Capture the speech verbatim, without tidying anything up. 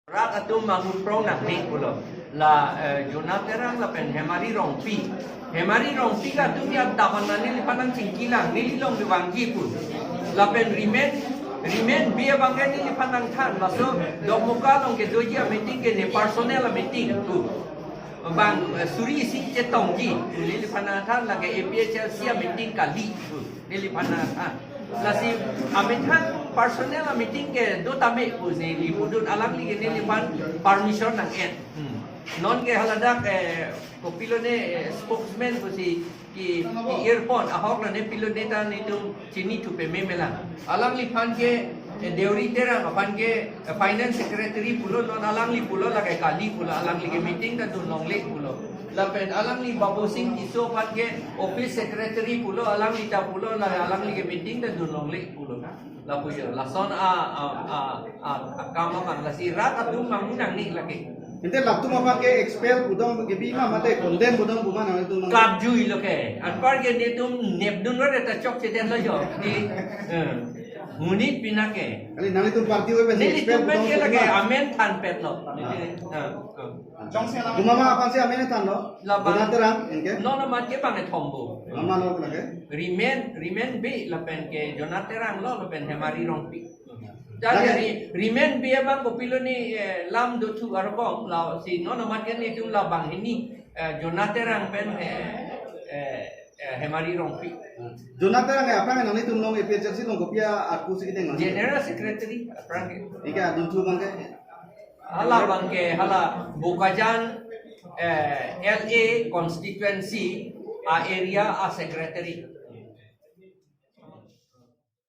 Rat atum manguprong nangji pulo. La eh, Jonah Terang lapen Hemari Rongpi. Hemari Rongpi ke atum ya dapan nani neliphan nangchingki lang, neli long di vangji pu. Lapen Rimen, Rimen Bey abang ke neliphan nangthan, laso Dokmoka along kedoji a-meeting ke ne personal a-meeting pu. Bang eh, suri isi chetongji pu neliphan nangthan, lake A P H L C a-meeting kali pu neliphan nangthan. Lasi amethang personal a-meeting ke do tame pu neli pudun, alangli ke neliphan permission nang-en. Hmm. Non ke haladak eh, kopilo ne eh, spokesman pusi ki, ki earphone ahok lo ne pilo ne ta netum chinithu peme mela. Alangliphan ke eh, Deuri Terang aphan ke eh, finance secretary pulo, non alangli pulo, lake kali pulo, alangli ke meeting ta dun longle pulo. Lapen alangli Babosing Tisso aphan ke office secretary pulo, alangli ta pulo, la alangli ke meeting ta dun longle pulo. Lapu jo, lason a a a a, a kam abang, lasi rat atum mangu nangji lake. Ante latum aphan ke expel pudam kebi ma mate condemn pudam pu ma nangtum mang. Kapjui lo ke. Anpar ke netum nepdun lo de ta chokche det lo jo. Di eh, monit pina ke. Kali nanglitum party ove si expel pudam pu ma. Nelitum pen ke lake amen thanpet lo. Eh, eh. Jongsi alam. Pu ma ma aphan si amen than lo. Labang. Jonah Terang, anke? Non amat ke bang ethom pu. Mama lo lake? Rimen, Rimen Bey lapen ke Jonah Terang lo lapen Hemari Rongpi. Jadi Lake? Ri-, Rimen Bey abang kopilo ne eh, lam dothu arkom, lasi non amat ke netum labang hini eh, Jonah Terang pen eh, eh, eh, Hemari Rongpi. Jonah Terang ke aphrang nanglitum long A P H L C along kopi a-atpu si kedeng nang? General Secretary aphrang ke. Ika dunthu abang ke? Hala abang ke, hala Bokajan eh, L A constituency a-area a-secretary.